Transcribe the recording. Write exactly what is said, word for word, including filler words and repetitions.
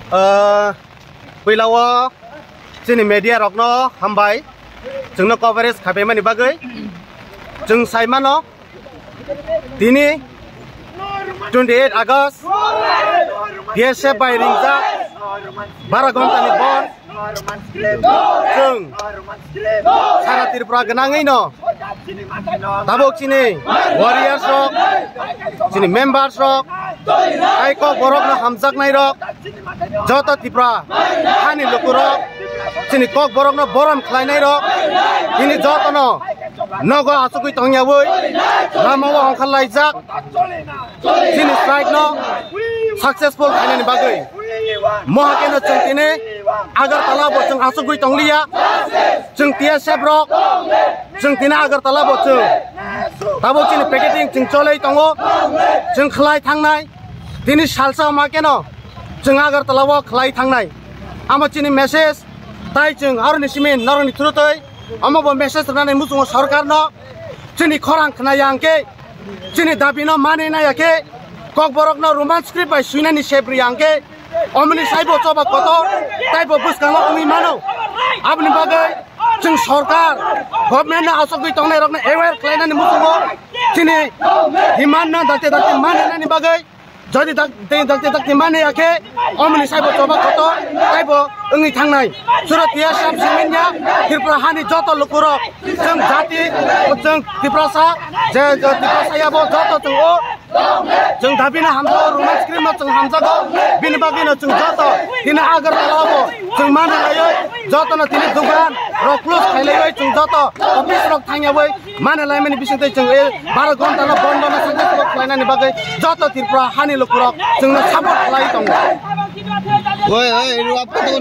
Ah, puila o chini media rokno hambai, chwngno coverage khapaimani bagwi. Chwng sai mano, tini twenty eight August B S F bai ringjak bara ghontani bor. Chwng sara Tripura gwnangwi no tabuk chini warriors rok, chini members rok, tei kok borok no hamjaknai rok, joto Tripura hani lukurok, chini kok borok no borom khlainai rok, tini joto no nogo achugwi tongyawi lama o ongkhar laijak. Chini strike no successful khainani bagwi mohakeno chwng tini Agartala bo chwng achugwi tongliya. Chwng T S F rok chwng tini Agartala bo chwng tabuk chini picketing chwng cholwi tongo. Chwng khlai thangnai, tini salsa ma keno chwng Agartala o khlai thangnai. Amo chini message, tai chwng aroni simi norokni through twi omo bo message rwnani muchungo sorkarno. Chini khorang khna ya hwnkhe, chini dabi no mani nai ya khe, kokborok no Roman script bai swinani sep ri ya hwnkhe, omoni saibo choba kotor, taibo bwskango wngwi mano. Aboni bagwi chwng sorkar, government no achugwi tongnai rokno aware khlainani muchungo chini demand no dakti dakti mani nani bagwi. Jodi dak-, tei dakti dakti mani ya khe, omoni saibo choba kotor, taibo wngwi thangnai. Suro T S F simi ya, Tripura hani joto lukurok, chwng jati, chwng Tiprasa, je, je Tiprasa ya bo joto chwng o, chwng dabi no hamjago, Roman script no chwng hamjago, bini bagwi no chwng joto, tini Agartala o bo chwng mani laiwi, joto no tini dugan rok close khailaiwi chwng joto office rok thangyawi, mane laimani bisingtwi chwng e baro ghonta no bondo no successful khlainani bagwi joto Tripura hani lukurok chwngno support khlai tongo. Oi, oi, ru apko to